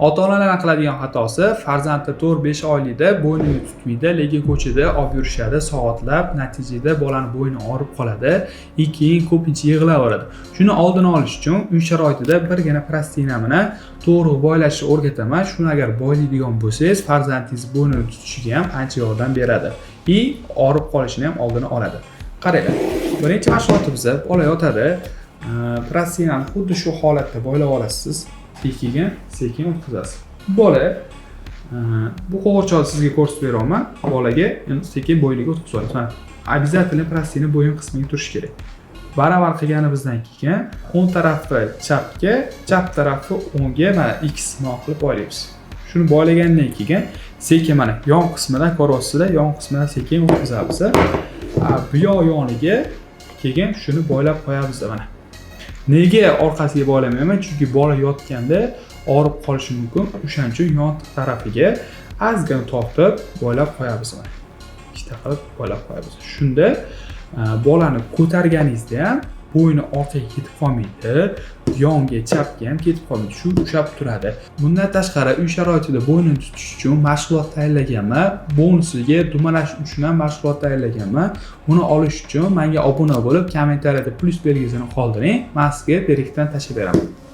Ota onalar qiladigan xatosi: farzandi 4-5 oylikda bo'ynini tutmaydi, lekin ko'chada olib yurishadi soatlab. Natijada bolani bo'yni og'rib qoladi и keyin ko'pincha yig'laveradi. Shuni oldini olish uchun uy sharoitida birgina простыня bilan to'g'ri boylashni o'rgataman. Shuni agar boylaydigan bo'lsangiz, farzandingiz bo'ynini tutishiga ham ancha yordam beradi и og'rib qolishini ham oldini oladi. Qaranglar, birinchi mashg'ulotimiz: bola yotadi, простыня ni xuddi shu holatda boylab olasiz и keyin sekin o'tkazasiz. Bola bu qo'g'irchoqni sizga ko'rsatib beryapman. Bolaga endi sekin bo'yniga o'tkazib olasiz. Mana, обязательно простыня bo'yin qismiga turishi kerak. Baravar qilganimizdan keyin o'ng tarafi chapga, chap tarafi o'ngga, mana, x qilib boylaymiz. Shuni boylagandan keyin sekin, mana, yon qismidan, ko'ryapsizlar, yon qismidan sekin o'tkazamiz. Bu yoq yoniga keyin shuni boylab qo'yamiz. Mana, nega orqasiga boylamayman? Chunki bola yotganda og'rib qolishi mumkin. O'shaning uchun yon tarafiga ozgina tortib boylab qo'yamiz. Mana, ikkita qilib boylab qo'yamiz. Shunda bolani ko'targaningizda ham bo'yni orqaga ketib qolmaydi, yonga, chapga ham ketib qolmaydi, shu ushlab turadi. Bundan tashqari, uy sharoitida bo'ynini tutish uchun mashg'ulot tayyorlaganman. Bonusiga dumalash uchun ham mashg'ulot tayyorlaganman. Uni olish uchun menga obuna bo'lib, kommentariyada plyus belgisini qoldiring, man sizga direktdan tashlab beraman.